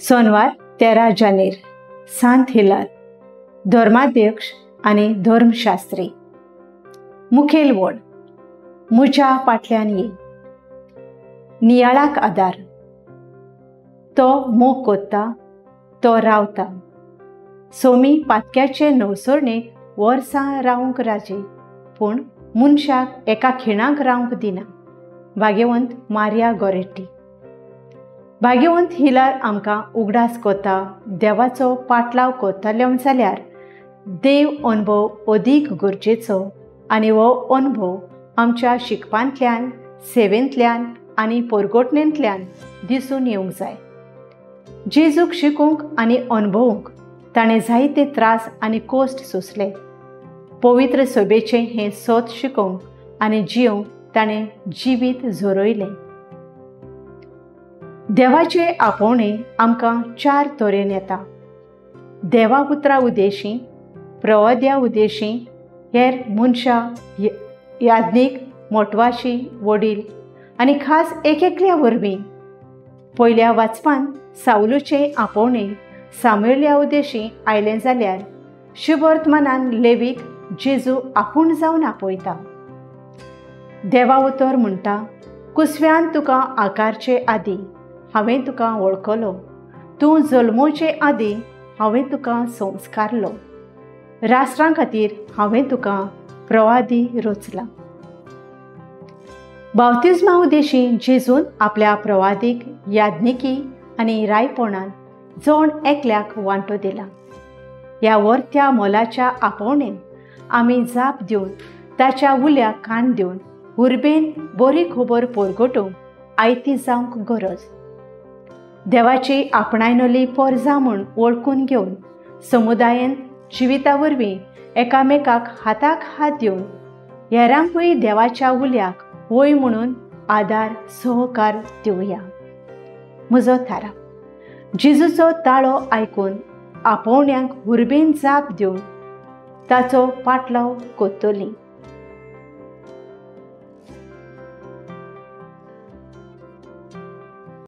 सोनवार 13 जानेर, सांत हिलार, धर्माध्यक्ष आनी धर्मशास्त्री. मुखेल वड, मुज्या पाटल्यान ये. नियाळाक आदार, तो मोग कोत्ता तो रावता. सोमी पातक्याचे नवसरणेक वर्सां रावंक राजी, पूण मनशाक एका खिणाक रावंक दिना. भाग्यवंत मारिया गोरेट्टी. भाग्यवंत हिलार आमकां उगडास कोता देवाचो पाटलाव कोत्ताले जाल्यार देव अनुभव अदीक गरजेचो आनी हो अनुभव आमच्या शिकपांतल्यान, सेवेंतल्यान आनी पोरगोटणेंतल्यान दिसून येवंक जाय. जेजूक शिकूंक आनी अनुभवूंक ताणें जायते त्रास आनी कोश्ट सोंसले. पवित्र सभेचें हें सत शिकोवंक आनी जियोंक ताणें जिवीत झरयलें. देवाचें आपोवणें आमकां 4 तरेन येता. देवा पुत्रा उद्देशी, प्रवाद्या उद्देशी, हेर मनशां, याज्ञीक, मोटवाशी, वडील आनी खास एक एकल्या वरवीं. पयल्या वाचपान सावलूचें आपोवणें सामुएला उद्देशी आयलें जाल्यार शुभवर्तमानान लेवीक जेजू आपूण जावन आपयता. देवा उतर म्हणटा, कुसव्यान तुका आकारचे आदीं हांवें तुका वळखलो, तूं जल्मोचे आदीं हांवें तुका संस्कारलो, राष्ट्रां खातीर हांवें तुका प्रवादी रचला. बावतिज्मा उद्देशी जेजून आपल्या प्रवादीक याज्ञिकी आनी रायपणान जण एकल्याक वांटो दिला. ह्या वर्त्या मोलाच्या आपोवणेन आमी जाप दिवन ताच्या उल्याक कान दिवन उर्बेन बरी खबर परगटूंक आयती जावंक गरज. देवाची आपणायनली पोरजा म्हूण वळखून घेवन समुदायेन जिविता वरवीं एकामेकाक हाताक हात दिवन हेरांकूय देवाच्या उल्याक वय म्हणून आदार सहकार दिवया. म्हजो थाराव, जेजूचो ताळो आयकून आपोवण्यांक उर्बेन जाप दिवन ताचो पाटलाव कोत्तली.